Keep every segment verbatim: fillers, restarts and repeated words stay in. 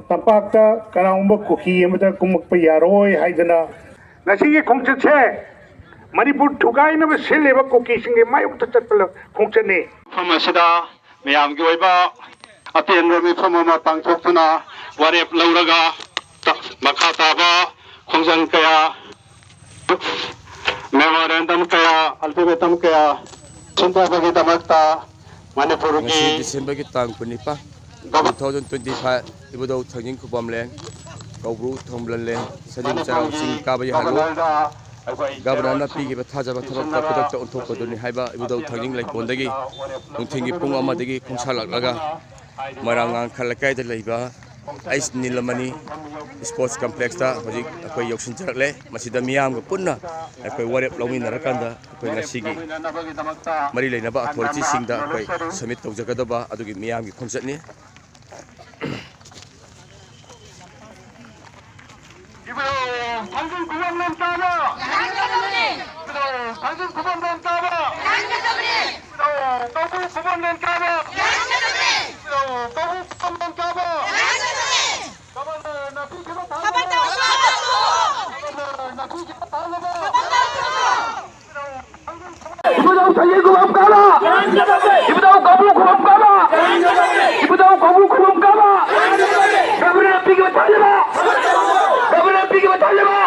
ꯇꯝꯄꯥꯛꯇ ꯀꯅꯥꯒꯨꯝꯕ ꯀꯨꯀꯤ ꯑꯃꯗ ꯀꯨꯝꯃꯛꯄ ꯌꯥꯔꯣꯏ ꯍꯥꯏꯗꯅ ꯉꯁꯤꯒꯤ ꯈꯣꯡꯆꯠꯁꯦ ꯃꯅꯤꯄꯨꯔ ꯊꯨꯒꯥꯏꯅꯕ ꯁꯤꯜꯂꯤꯕ ꯀꯨꯀꯤꯁꯤꯡꯒꯤ ꯃꯥꯌꯣꯛꯇ ꯆꯠꯄ ꯈꯣꯡꯆꯠꯅꯤ꯫ ꯃꯐꯝ ꯑꯁꯤꯗ ꯃꯤꯌꯥꯝꯒꯤ ꯑꯣꯏꯕ ꯑꯄꯦꯟꯕ ꯃꯤꯐꯝ ꯑꯃ ꯄꯥꯡꯊꯣꯛꯇꯨꯅ ꯋꯥꯔꯦꯞ ꯂꯧꯔꯒ ꯃꯈꯥ ꯇꯥꯕ ꯈꯣꯡꯖꯪ ꯀꯌꯥ, memorandum ꯀꯌꯥ, ultimatum ꯀꯌꯥ ꯁꯤꯟꯊꯕꯒꯤꯗꯃꯛꯇ ꯃꯅꯤꯄꯨꯔꯒꯤ ꯉꯁꯤ ꯗꯤꯁꯦꯝꯕꯔꯒꯤ ꯇꯥꯡ ꯀꯨꯟꯅꯤꯄꯥꯟ, two thousand twenty five, ꯏꯕꯨꯙꯧ ꯊꯥꯡꯖꯤꯡ ꯈꯨꯕꯝꯂꯦꯟ, ꯀꯧꯕ꯭ꯔꯨ ꯊꯣꯡꯕ꯭ꯂꯦꯟ, ꯁꯖꯤꯡ ꯆꯩꯔꯥꯎ ꯆꯤꯡ ꯀꯥꯕ ꯌꯥꯍꯜꯂꯨ꯫ ꯒꯚꯔꯅꯔꯅ ꯄꯤꯈꯤꯕ ꯊꯥꯖꯕ ꯊꯕꯛꯇ ꯈꯨꯗꯛꯇ ꯑꯣꯟꯊꯣꯛꯄꯗꯨꯅꯤ ꯍꯥꯏꯕ ꯏꯕꯨꯙꯧ ꯊꯥꯡꯖꯤꯡ ꯂꯩꯀꯣꯟꯗꯒꯤ ꯅꯨꯡꯊꯤꯜꯒꯤ ꯄꯨꯡ ꯑꯃꯗꯒꯤ ꯈꯣꯡꯁꯥꯜꯂꯛꯂꯒ ꯃꯣꯏꯔꯥꯡ ꯉꯥꯡꯈ ꯂꯩꯀꯥꯏꯗ ꯂꯩꯕ ꯑꯩꯁ ꯅꯤꯂꯃꯅꯤ ꯁ꯭ꯄꯣꯔꯠꯁ ꯀꯝꯄ꯭ꯂꯦꯛꯁꯇ ꯍꯧꯖꯤꯛ ꯑꯩꯈꯣꯏ ꯌꯧꯁꯤꯟꯖꯔꯛꯂꯦ꯫ ꯃꯁꯤꯗ ꯃꯤꯌꯥꯝꯒ ꯄꯨꯟꯅ ꯑꯩꯈꯣꯏ ꯋꯥꯔꯦꯞ ꯂꯧꯃꯤꯟꯅꯔꯀꯥꯟꯗ ꯑꯩꯈꯣꯏ ꯉꯁꯤꯒꯤ ꯃꯔꯤ ꯂꯩꯅꯕ ꯑꯣꯊꯣꯔꯤꯇꯤꯁꯤꯡꯗ ꯑꯩꯈꯣꯏ ꯁꯕꯃꯤꯠ ꯇꯧꯖꯒꯗꯕ ꯑꯗꯨꯒꯤ ꯃꯤꯌꯥꯝꯒꯤ ꯈꯣꯡꯆꯠꯅꯤ꯫ ꯏꯕꯨꯙꯧ ꯊꯥꯡꯖꯤꯡ ꯈꯨꯕꯝꯂꯦꯟ ꯀꯥꯕ! ꯏꯕꯨꯙꯧ ꯊꯥꯡꯖꯤꯡ ꯈꯨꯕꯝꯂꯦꯟ ꯀꯥꯕ! ꯏꯕꯨꯙꯧ ꯀꯧꯕ꯭ꯔꯨ ꯈꯨꯕꯝꯂꯦꯟ ꯀꯥꯕ! ꯏꯕꯨꯙꯧ ꯀꯧꯕ꯭ꯔꯨ ꯈꯨꯕꯝꯂꯦꯟ ꯀꯥꯕ! ꯒꯚꯔꯅꯔꯅ ꯄꯤꯈꯤꯕ ꯊꯥꯖꯕ! ꯒꯚꯔꯅꯔꯅ ꯄꯤꯈꯤꯕ ꯊꯥꯖꯕ! ꯏꯕꯨꯙꯧ ꯊꯥꯡꯖꯤꯡ ꯈꯨꯕꯝ ꯀꯥꯕ! ꯏꯕꯨꯙꯧ ꯀꯧꯕ꯭ꯔꯨ ꯈꯨꯕꯝ ꯀꯥꯕ! ꯏꯕꯨꯙꯧ ꯀꯧꯕ꯭ꯔꯨ ꯈꯨꯕꯝ ꯀꯥꯕ! ꯒꯚꯔꯅꯔ ꯄꯤꯈꯤꯕ ꯊꯥꯖꯕ! ꯒꯚꯔꯅꯔ ꯄꯤꯈꯤꯕ ꯊꯥꯖꯕ!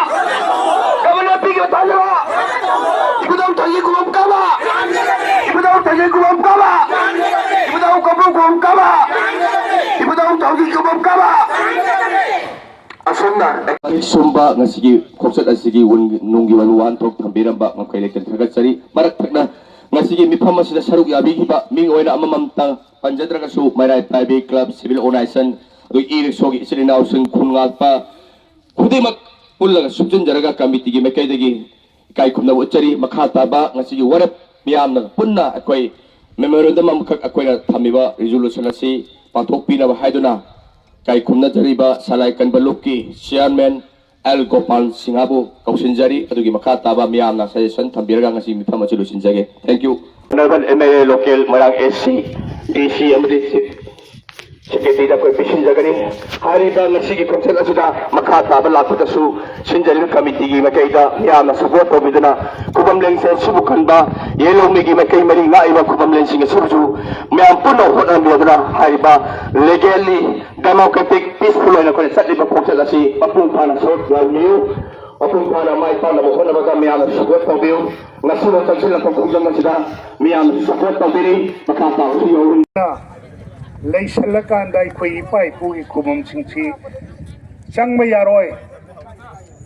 ꯒꯚꯔꯅꯔ ꯄꯤꯈꯤꯕ ꯊꯥꯖꯕ! ꯏꯕꯨꯙꯧ ꯊꯥꯡꯖꯤꯡ ꯈꯨꯕꯝ ꯀꯥꯕ! ꯏꯕꯨꯙꯧ ꯊꯥꯡꯖꯤꯡ ꯈꯨꯕꯝ ꯀꯥꯕ! ꯏꯕꯨꯙꯧ ꯀꯧꯕ꯭ꯔꯨ ꯈꯨꯕꯝ ꯀꯥꯕ! ꯏꯕꯨꯙꯧ ꯊꯥꯡꯖꯤꯡ ꯈꯨꯕꯝ ꯀꯥꯕ! ꯑꯁꯨꯝꯅ ꯁꯨꯝꯕ ꯉꯁꯤꯒꯤ ꯈꯣꯡꯆꯠ ꯑꯁꯤꯒꯤ ꯋꯨꯟ-, ꯅꯨꯡꯒꯤ ꯑꯣꯏꯕ ꯋꯥꯍꯟꯊꯣꯛ ꯊꯝꯕꯤꯔꯝꯕ ꯉꯝꯈꯩ ꯂꯩꯇꯅ ꯊꯥꯒꯠꯆꯔꯤ꯫ ꯃꯔꯛ ꯊꯠꯅ ꯉꯁꯤꯒꯤ ꯃꯤꯐꯝ ꯑꯁꯤꯗ ꯁꯔꯨꯛ ꯌꯥꯕꯤꯈꯤꯕ ꯃꯤꯡ ꯑꯣꯏꯅ ꯑꯃꯃꯝꯇꯪ ꯄꯟꯖꯗ꯭ꯔꯒꯁꯨ ꯃꯩꯔꯥꯏ private club, civil organization, ꯑꯗꯨꯒ e-rickshaw ꯒꯤ ꯏꯆꯤꯜ ꯏꯅꯥꯎꯁꯤꯡ, ꯈꯨꯟ ꯉꯥꯛꯄ ꯈꯨꯗꯤꯡꯃꯛ ꯄꯨꯜꯂꯒ ꯁꯨꯞꯆꯤꯟꯖꯔꯒ committee ꯒꯤ ꯃꯥꯏꯀꯩꯗꯒꯤ ꯏꯀꯥꯏ ꯈꯨꯝꯅꯕ ꯎꯠꯆꯔꯤ꯫ ꯃꯈꯥ ꯇꯥꯕ ꯉꯁꯤꯒꯤ ꯋꯥꯔꯦꯞ ꯃꯤꯌꯥꯝꯅ ꯄꯨꯟꯅ ꯑꯩꯈꯣꯏ memorandum ꯑꯃꯈꯛ ꯑꯩꯈꯣꯏꯅ ꯊꯝꯃꯤꯕ resolution ꯑꯁꯤ ꯄꯥꯡꯊꯣꯛꯄꯤꯅꯕ ꯍꯥꯏꯗꯨꯅ ꯏꯀꯥꯏ ꯈꯨꯝꯅꯖꯔꯤꯕ ꯁꯂꯥꯏ ꯀꯟꯕ ꯂꯨꯞꯀꯤ chairman ꯑꯦꯜ ꯒꯣꯄꯥꯜ ꯁꯤꯡꯍꯕꯨ ꯀꯧꯁꯤꯟꯖꯔꯤ꯫ ꯑꯗꯨꯒꯤ ꯃꯈꯥ ꯇꯥꯕ ꯃꯤꯌꯥꯝꯅ suggestion ꯊꯝꯕꯤꯔꯒ ꯉꯁꯤ ꯃꯤꯐꯝ ꯑꯁꯤ ꯂꯣꯏꯁꯤꯟꯖꯒꯦ꯫ Thank you꯫ Honorable M L A local Moirang A C, D C ꯑꯃꯗꯤ chief ꯁꯦꯀ꯭ꯔꯦꯇꯔꯤꯗ ꯑꯩꯈꯣꯏ ꯄꯤꯁꯤꯟꯖꯒꯅꯤ꯫ ꯍꯥꯏꯔꯤꯕ ꯉꯁꯤꯒꯤ ꯈꯣꯡꯆꯠ ꯑꯁꯤꯗ ꯃꯈꯥ ꯇꯥꯕ ꯂꯥꯛꯄꯗꯁꯨ ꯁꯤꯟꯖꯔꯤꯕ ꯀꯃꯤꯇꯤꯒꯤ ꯃꯥꯏꯀꯩꯗ ꯃꯤꯌꯥꯝꯅ ꯁꯄꯣꯔꯠ ꯇꯧꯕꯤꯗꯨꯅ ꯈꯨꯕꯝ ꯂꯦꯟꯁꯦ ꯁꯤꯕꯨ ꯀꯟꯕ ꯌꯦꯜꯍꯧꯃꯤꯒꯤ ꯃꯥꯏꯀꯩ ꯃꯔꯤ ꯉꯥꯛꯏꯕ ꯈꯨꯕꯝ ꯂꯦꯟꯁꯤꯡ ꯑꯁꯤꯕꯨꯁꯨ ꯃꯌꯥꯝ ꯄꯨꯟꯅ ꯍꯣꯠꯅꯕꯤꯗꯨꯅ ꯍꯥꯏꯔꯤꯕ ꯂꯤꯒꯦꯜꯂꯤ ꯗꯦꯃꯣꯀ꯭ꯔꯦꯇꯤꯛ ꯄꯤꯁꯐꯨꯜ ꯑꯣꯏꯅ ꯑꯩꯈꯣꯏꯅ ꯆꯠꯂꯤꯕ ꯈꯣꯡꯆꯠ ꯑꯁꯤ ꯃꯄꯨꯡ ꯐꯥꯅ ꯁꯔꯨꯛ ꯌꯥꯕꯤꯌꯨ꯫ ꯃꯄꯨꯡ ꯐꯥꯅ ꯃꯥꯏ ꯄꯥꯛꯅꯕ ꯍꯣꯠꯅꯕꯗ ꯃꯌꯥꯝꯅ ꯁꯄꯣꯔꯠ ꯇꯧꯕꯤꯌꯨ꯫ ꯉꯁꯤꯅ ꯆꯪꯁꯤꯜꯂꯛꯄ ꯈꯣꯡꯖꯪ ꯑꯁꯤꯗ ꯃꯤꯌꯥꯝꯅꯁꯨ ꯁꯄꯣꯔꯠ ꯇꯧꯕꯤꯔꯤ꯫ ꯃꯈꯥ ꯇꯥꯕꯁꯨ ꯌꯧꯔꯤ꯫ ꯂꯩꯁꯜꯂꯀꯥꯟꯗ ꯑꯩꯈꯣꯏ ꯏꯄꯥ ꯏꯄꯨꯒꯤ ꯈꯨꯕꯝꯁꯤꯡꯁꯤ ꯆꯪꯕ ꯌꯥꯔꯣꯏ꯫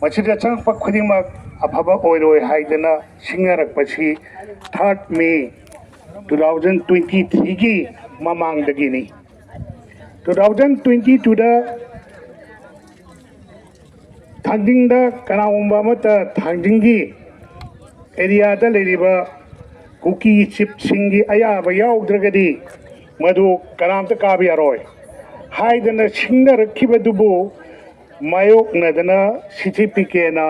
ꯃꯁꯤꯗ ꯆꯪꯉꯛꯄ ꯈꯨꯗꯤꯡꯃꯛ ꯑꯐꯕ ꯑꯣꯏꯔꯣꯏ ꯍꯥꯏꯗꯅ ꯁꯤꯡꯅꯔꯛꯄꯁꯤ ꯊꯥꯔꯠ ꯃꯦ ꯇꯨ ꯊꯥꯎꯖꯟ ꯇ꯭ꯋꯦꯟꯇꯤ ꯊ꯭ꯔꯤꯒꯤ ꯃꯃꯥꯡꯗꯒꯤꯅꯤ꯫ ꯇꯨ ꯊꯥꯎꯖꯟ ꯇ꯭ꯋꯦꯟꯇꯤ ꯇꯨꯗ ꯊꯥꯡꯖꯤꯡꯗ ꯀꯅꯥꯒꯨꯝꯕ ꯑꯃꯠꯇ ꯊꯥꯡꯖꯤꯡꯒꯤ ꯑꯦꯔꯤꯌꯥꯗ ꯂꯩꯔꯤꯕ ꯀꯨꯀꯤ ꯆꯤꯞꯁꯤꯡꯒꯤ ꯑꯌꯥꯕ ꯌꯥꯎꯗ꯭ꯔꯒꯗꯤ ꯃꯗꯨ ꯀꯅꯥꯝꯇ ꯀꯥꯕ ꯌꯥꯔꯣꯏ ꯍꯥꯏꯗꯅ ꯁꯤꯡꯅꯔꯛꯈꯤꯕꯗꯨꯕꯨ ꯃꯥꯌꯣꯛꯅꯗꯅ ꯁꯤ ꯁꯤ ꯄꯤ ꯀꯦꯅ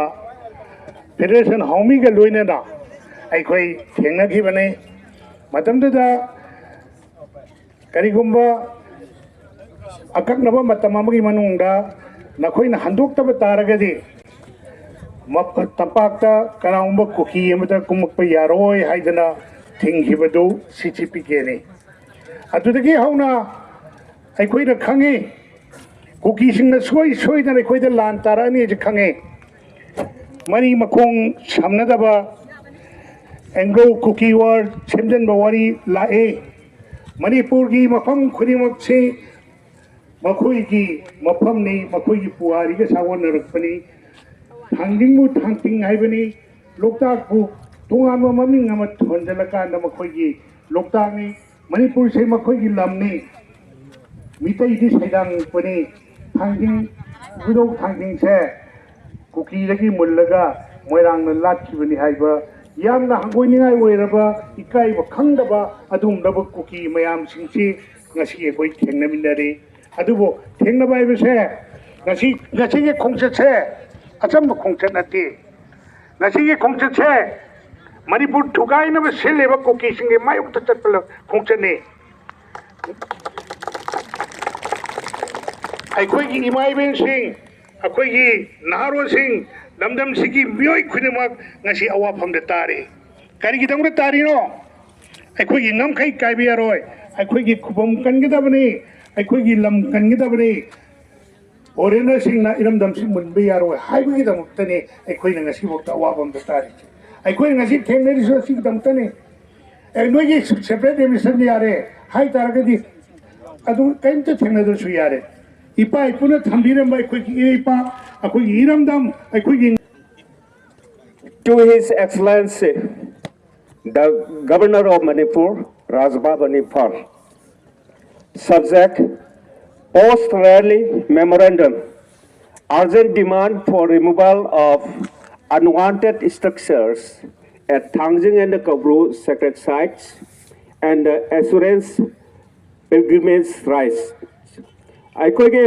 ꯐꯦꯗꯔꯦꯁꯟ ꯍꯥꯎꯃꯤꯒ ꯂꯣꯏꯅꯅ ꯑꯩꯈꯣꯏ ꯊꯦꯡꯅꯈꯤꯕꯅꯤ꯫ ꯃꯇꯝꯗꯨꯗ ꯀꯔꯤꯒꯨꯝꯕ ꯑꯀꯛꯅꯕ ꯃꯇꯝ ꯑꯃꯒꯤ ꯃꯅꯨꯡꯗ ꯅꯈꯣꯏꯅ ꯍꯟꯗꯣꯛꯇꯕ ꯇꯥꯔꯒꯗꯤ ꯃ-, ꯇꯝꯄꯥꯛꯇ ꯀꯅꯥꯒꯨꯝꯕ ꯀꯨꯀꯤ ꯑꯃꯗ ꯀꯨꯝꯃꯛꯄ ꯌꯥꯔꯣꯏ ꯍꯥꯏꯗꯅ ꯊꯤꯡꯈꯤꯕꯗꯨ ꯁꯤ ꯁꯤ ꯄꯤ ꯀꯦꯅꯤ꯫ ꯑꯗꯨꯗꯒꯤ ꯍꯧꯅ ꯑꯩꯈꯣꯏꯅ ꯈꯪꯉꯤ, ꯀꯨꯀꯤꯁꯤꯡꯅ ꯁꯣꯏ ꯁꯣꯏꯗꯅ ꯑꯩꯈꯣꯏꯗ ꯂꯥꯟ ꯇꯥꯔꯛꯑꯅꯤꯁꯦ ꯈꯪꯉꯤ꯫ ꯃꯔꯤ ꯃꯈꯣꯡ ꯁꯝꯅꯗꯕ ꯑꯦꯡꯒ꯭ꯂꯣ ꯀꯨꯀꯤ ꯋꯥꯔ ꯁꯦꯝꯖꯤꯟꯕ ꯋꯥꯔꯤ ꯂꯥꯛꯏ꯫ ꯃꯅꯤꯄꯨꯔꯒꯤ ꯃꯐꯝ ꯈꯨꯗꯤꯡꯃꯛꯁꯤ ꯃꯈꯣꯏꯒꯤ ꯃꯐꯝꯅꯤ, ꯃꯈꯣꯏꯒꯤ ꯄꯨꯋꯥꯔꯤꯒ ꯁꯥꯒꯣꯟꯅꯔꯛꯄꯅꯤ꯫ ꯊꯥꯡꯖꯤꯡꯕꯨ ꯊꯥꯡꯇꯤꯡ ꯍꯥꯏꯕꯅꯤ, ꯂꯣꯛꯇꯥꯛꯄꯨ ꯇꯣꯉꯥꯟꯕ ꯃꯃꯤꯡ ꯑꯃ ꯊꯣꯟꯖꯜꯂꯀꯥꯟꯗ ꯃꯈꯣꯏꯒꯤ ꯂꯣꯛꯇꯥꯛꯅꯤ꯫ ꯃꯅꯤꯄꯨꯔꯁꯦ ꯃꯈꯣꯏꯒꯤ ꯂꯝꯅꯤ꯫ ꯃꯤꯇꯩꯗꯤ ꯁꯩꯗꯥꯡꯉꯛꯄꯅꯤ꯫ ꯊꯥꯡꯖꯤꯡ, ꯏꯕꯨꯙꯧ ꯊꯥꯡꯖꯤꯡꯁꯦ ꯀꯨꯀꯤꯗꯒꯤ ꯃꯨꯜꯂꯒ ꯃꯣꯏꯔꯥꯡꯅ ꯂꯥꯠꯈꯤꯕꯅꯤ ꯍꯥꯏꯕ ꯌꯥꯝꯅ ꯍꯪꯒꯣꯏꯅꯤꯡꯉꯥꯏ ꯑꯣꯏꯔꯕ, ꯏꯀꯥꯏꯕ ꯈꯪꯗꯕ ꯑꯗꯨꯒꯨꯝꯂꯕ ꯀꯨꯀꯤ ꯃꯌꯥꯝꯁꯤꯡꯁꯤ ꯉꯁꯤ ꯑꯩꯈꯣꯏ ꯊꯦꯡꯅꯃꯤꯟꯅꯔꯤ꯫ ꯑꯗꯨꯕꯨ ꯊꯦꯡꯅꯕ ꯍꯥꯏꯕꯁꯦ ꯉꯁꯤ, ꯉꯁꯤꯒꯤ ꯈꯣꯡꯆꯠꯁꯦ ꯑꯆꯝꯕ ꯈꯣꯡꯆꯠ ꯅꯠꯇꯦ꯫ ꯉꯁꯤꯒꯤ ꯈꯣꯡꯆꯠꯁꯦ ꯃꯅꯤꯄꯨꯔ ꯊꯨꯒꯥꯏꯅꯕ ꯁꯤꯜꯂꯤꯕ ꯀꯨꯀꯤꯁꯤꯡꯒꯤ ꯃꯥꯌꯣꯛꯇ ꯆꯠꯄ ꯈꯣꯡꯆꯠꯅꯤ꯫ ꯑꯩꯈꯣꯏꯒꯤ ꯏꯃꯥ ꯏꯕꯦꯟꯁꯤꯡ, ꯑꯩꯈꯣꯏꯒꯤ ꯅꯍꯥꯔꯣꯜꯁꯤꯡ, ꯂꯝꯗꯝꯁꯤꯒꯤ ꯃꯤꯑꯣꯏ ꯈꯨꯗꯤꯡꯃꯛ ꯉꯁꯤ ꯑꯋꯥꯐꯝꯗ ꯇꯥꯔꯤ꯫ ꯀꯔꯤꯒꯤꯗꯃꯛꯇ ꯇꯥꯔꯤꯅꯣ? ꯑꯩꯈꯣꯏꯒꯤ ꯉꯝꯈꯩ ꯀꯥꯏꯕ ꯌꯥꯔꯣꯏ, ꯑꯩꯈꯣꯏꯒꯤ ꯈꯨꯕꯝ ꯀꯟꯒꯗꯕꯅꯤ, ꯑꯩꯈꯣꯏꯒꯤ ꯂꯝ ꯀꯟꯒꯗꯕꯅꯤ, ꯐꯣꯔꯦꯅꯔꯁꯤꯡꯅ ꯏꯔꯝꯗꯝꯁꯤ ꯃꯨꯟꯕ ꯌꯥꯔꯣꯏ ꯍꯥꯏꯕꯒꯤꯗꯃꯛꯇꯅꯤ ꯑꯩꯈꯣꯏꯅ ꯉꯁꯤꯐꯥꯎꯗ ꯑꯋꯥꯕ ꯑꯃꯗ ꯇꯥꯔꯤꯁꯦ꯫ ꯑꯩꯈꯣꯏꯅ ꯉꯁꯤ ꯊꯦꯡꯅꯔꯤꯁꯨ ꯑꯁꯤꯒꯤꯗꯃꯛꯇꯅꯤ꯫ ꯑꯦ, ꯅꯣꯏꯒꯤ separate admission ꯌꯥꯔꯦ ꯍꯥꯏ ꯇꯥꯔꯒꯗꯤ ꯑꯗꯨ ꯀꯔꯤꯝꯇ ꯊꯦꯡꯅꯗ꯭ꯔꯁꯨ ꯌꯥꯔꯦ꯫ ꯏꯄꯥ ꯏꯄꯨꯅ ꯊꯝꯕꯤꯔꯝꯕ ꯑꯩꯈꯣꯏꯒꯤ ꯏꯄꯥ, ꯑꯩꯈꯣꯏꯒꯤ ꯏꯔꯝꯗꯝ, ꯑꯩꯈꯣꯏꯒꯤ To His Excellency, the Governor of Manipur, Raj Bhavan Imphal. Subject: Post Rally Memorandum. Urgent demand for removal of unwanted structures at Thangjing and Kaubru sacred sites and assurance pilgrimage rites. ꯑꯩꯈꯣꯏꯒꯤ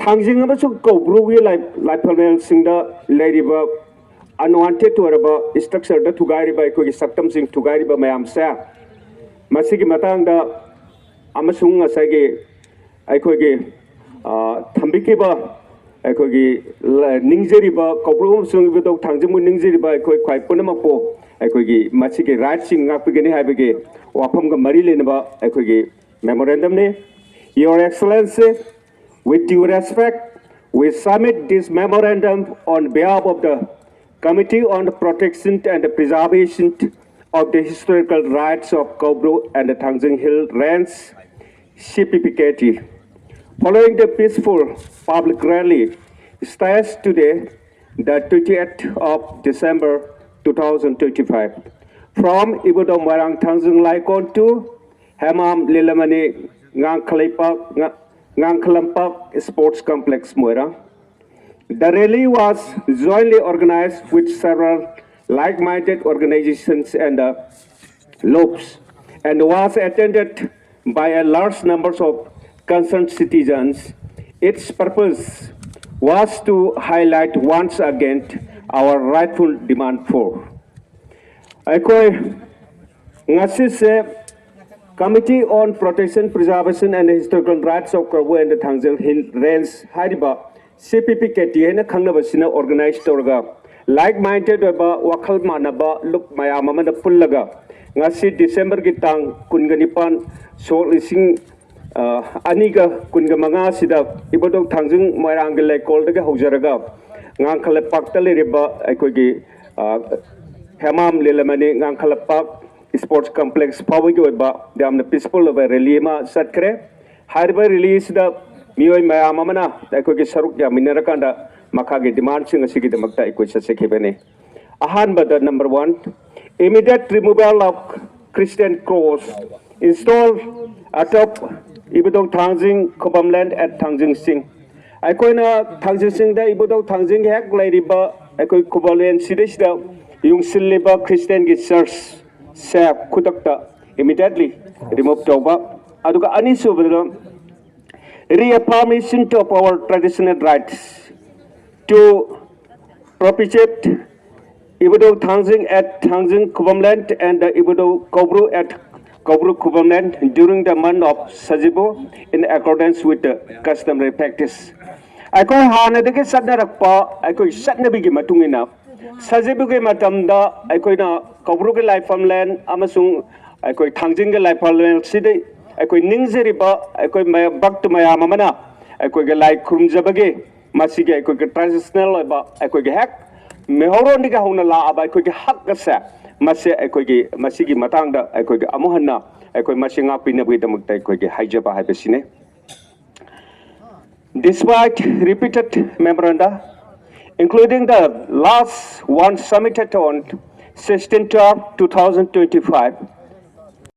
ꯊꯥꯡꯖꯤꯡ ꯑꯃꯁꯨꯡ ꯀꯧꯕ꯭ꯔꯨꯒꯤ ꯂꯥꯏ-, ꯂꯥꯏꯐꯝꯂꯦꯟꯁꯤꯡꯗ ꯂꯩꯔꯤꯕ unwanted ꯑꯣꯏꯔꯕ structureꯗ ꯊꯨꯒꯥꯏꯔꯤꯕ ꯑꯩꯈꯣꯏꯒꯤ ꯁꯛꯇꯝꯁꯤꯡ ꯊꯨꯒꯥꯏꯔꯤꯕ ꯃꯌꯥꯝꯁꯦ, ꯃꯁꯤꯒꯤ ꯃꯇꯥꯡꯗ ꯑꯃꯁꯨꯡ ꯉꯁꯥꯏꯒꯤ ꯑꯩꯈꯣꯏꯒꯤ, ꯑ, ꯊꯝꯕꯤꯈꯤꯕ ꯑꯩꯈꯣꯏꯒꯤ ꯂ-, ꯅꯤꯡꯖꯔꯤꯕ ꯀꯧꯕ꯭ꯔꯨ ꯑꯃꯁꯨꯡ ꯏꯕꯨꯙꯧ ꯊꯥꯡꯖꯤꯡꯕꯨ ꯅꯤꯡꯖꯔꯤꯕ ꯑꯩꯈꯣꯏ ꯈ꯭ꯋꯥꯏ ꯄꯨꯝꯅꯃꯛꯄꯨ ꯑꯩꯈꯣꯏꯒꯤ ꯃꯁꯤꯒꯤ rightꯁꯤꯡ ꯉꯥꯛꯄꯤꯒꯅꯤ ꯍꯥꯏꯕꯒꯤ ꯋꯥꯐꯝꯒ ꯃꯔꯤ ꯂꯩꯅꯕ ꯑꯩꯈꯣꯏꯒꯤ memorandumꯅꯤ꯫ Your Excellency, with due respect, we submit this memorandum on behalf of the Committee on the Protection and the Preservation of the Historical Rights of Kaubru and the Thangjing Hill Range, C P P K T. Following the peaceful public rally staged today, the twenty-eighth of December two thousand twenty-five, from Ibudam Warang Thangjing Laikon to Hemam Lilamani Ngangkhalaipak, Nga-, Ngangkhalampak Sports Complex, Moirang. The rally was jointly organized with several like-minded organizations and, uh, lobbies and was attended by a large number of concerned citizens. Its purpose was to highlight once again our rightful demand for. ꯑꯩꯈꯣꯏ ꯉꯁꯤꯁꯦ Committee on Protection, Preservation and Historical Rights of Koubru and the Thangjung Hill Range ꯍꯥꯏꯔꯤꯕ C P P K T ꯍꯥꯏꯅ ꯈꯪꯅꯕꯁꯤꯅ organize ꯇꯧꯔꯒ, like minded ꯑꯣꯏꯕ, ꯋꯥꯈꯜ ꯃꯥꯟꯅꯕ ꯂꯨꯞ ꯃꯌꯥꯝ ꯑꯃꯅ ꯄꯨꯜꯂꯒ ꯉꯁꯤ Decemberꯒꯤ ꯇꯥꯡ ꯀꯨꯟꯒ ꯅꯤꯄꯥꯟ, ꯁꯣꯛ ꯂꯤꯁꯤꯡ ꯑꯅꯤꯒ ꯀꯨꯟꯒ ꯃꯉꯥ ꯑꯁꯤꯗ ꯏꯕꯨꯙꯧ ꯊꯥꯡꯖꯤꯡ ꯃꯣꯏꯔꯥꯡꯒꯤ ꯂꯩꯀꯣꯜꯗꯒꯤ ꯍꯧꯖꯔꯒ ꯉꯥꯡꯈꯂꯄꯥꯛꯇ ꯂꯩꯔꯤꯕ ꯑꯩꯈꯣꯏꯒꯤ, ꯑ, ꯍꯦꯃꯥꯝ ꯂꯤꯂꯃꯅꯤ ꯉꯥꯡꯈꯂꯄꯥꯛ Sports Complex ꯐꯥꯎꯕꯒꯤ ꯑꯣꯏꯕ ꯌꯥꯝꯅ peaceful ꯑꯣꯏꯕ rally ꯑꯃ ꯆꯠꯈ꯭ꯔꯦ꯫ ꯍꯥꯏꯔꯤꯕ rally ꯑꯁꯤꯗ ꯃꯤꯑꯣꯏ ꯃꯌꯥꯝ ꯑꯃꯅ ꯑꯩꯈꯣꯏꯒꯤ ꯁꯔꯨꯛ ꯌꯥꯃꯤꯟꯅꯔꯀꯥꯟꯗ ꯃꯈꯥꯒꯤ demandꯁꯤꯡ ꯑꯁꯤꯒꯤꯗꯃꯛꯇ ꯑꯩꯈꯣꯏ ꯆꯠꯆꯈꯤꯕꯅꯤ꯫ ꯑꯍꯥꯟꯕꯗ, number one, immediate removal of Christian cross installed atop Ibudou Thangjing Khubam land at Thangjing Sing. ꯑꯩꯈꯣꯏꯅ ꯊꯥꯡꯖꯤꯡ ꯆꯤꯡꯗ ꯏꯕꯨꯙꯧ ꯊꯥꯡꯖꯤꯡꯒꯤ ꯍꯦꯛ ꯂꯩꯔꯤꯕ ꯑꯩꯈꯣꯏ ꯈꯨꯕꯝꯂꯦꯟ ꯁꯤꯗꯩꯁꯤꯗ ꯌꯨꯡꯁꯤꯜꯂꯤꯕ Christianꯒꯤ churchꯁꯦ ꯈꯨꯗꯛꯇ, immediately remove ꯇꯧꯕ꯫ ꯑꯗꯨꯒ ꯑꯅꯤꯁꯨꯕꯗ, reaffirmation of our traditional rights to propitiate Ibudou Thangjing at Thangjing Khubam land and the Ibudou Koubru at Koubru Khubam land during the month of Sajibu in accordance with the customary practice. ꯑꯩꯈꯣꯏ ꯍꯥꯟꯅꯗꯒꯤ ꯆꯠꯅꯔꯛꯄ ꯑꯩꯈꯣꯏ ꯆꯠꯅꯕꯤꯒꯤ ꯃꯇꯨꯡ ꯏꯟꯅ ꯁꯖꯤꯕꯨꯒꯤ ꯃꯇꯝꯗ ꯑꯩꯈꯣꯏꯅ ꯀꯧꯕ꯭ꯔꯨꯒꯤ ꯂꯥꯏꯐꯝꯂꯦꯟ ꯑꯃꯁꯨꯡ ꯑꯩꯈꯣꯏ ꯊꯥꯡꯖꯤꯡꯒꯤ ꯂꯥꯏꯐꯝꯂꯦꯟꯁꯤꯗ ꯑꯩꯈꯣꯏ ꯅꯤꯡꯖꯔꯤꯕ ꯑꯩꯈꯣꯏ ꯃꯌꯥꯝ, ꯚꯛꯇ ꯃꯌꯥꯝ ꯑꯃꯅ ꯑꯩꯈꯣꯏꯒꯤ ꯂꯥꯏ ꯈꯨꯔꯨꯝꯖꯕꯒꯤ ꯃꯁꯤꯒꯤ ꯑꯩꯈꯣꯏꯒꯤ traditional ꯑꯣꯏꯕ ꯑꯩꯈꯣꯏꯒꯤ ꯍꯦꯛ ꯃꯩꯍꯧꯔꯣꯟꯗꯒꯤ ꯍꯧꯅ ꯂꯥꯛꯑꯕ ꯑꯩꯈꯣꯏꯒꯤ ꯍꯛ ꯑꯁꯦ, ꯃꯁꯦ ꯑꯩꯈꯣꯏꯒꯤ ꯃꯁꯤꯒꯤ ꯃꯇꯥꯡꯗ ꯑꯩꯈꯣꯏꯒꯤ ꯑꯃꯨꯛ ꯍꯟꯅ ꯑꯩꯈꯣꯏ ꯃꯁꯤ ꯉꯥꯛꯄꯤꯅꯕꯒꯤꯗꯃꯛꯇ ꯑꯩꯈꯣꯏꯒꯤ ꯍꯥꯏꯖꯕ ꯍꯥꯏꯕꯁꯤꯅꯤ꯫ Despite repeated memoranda, including the last one submitted on sixteen twelve two thousand twenty-five,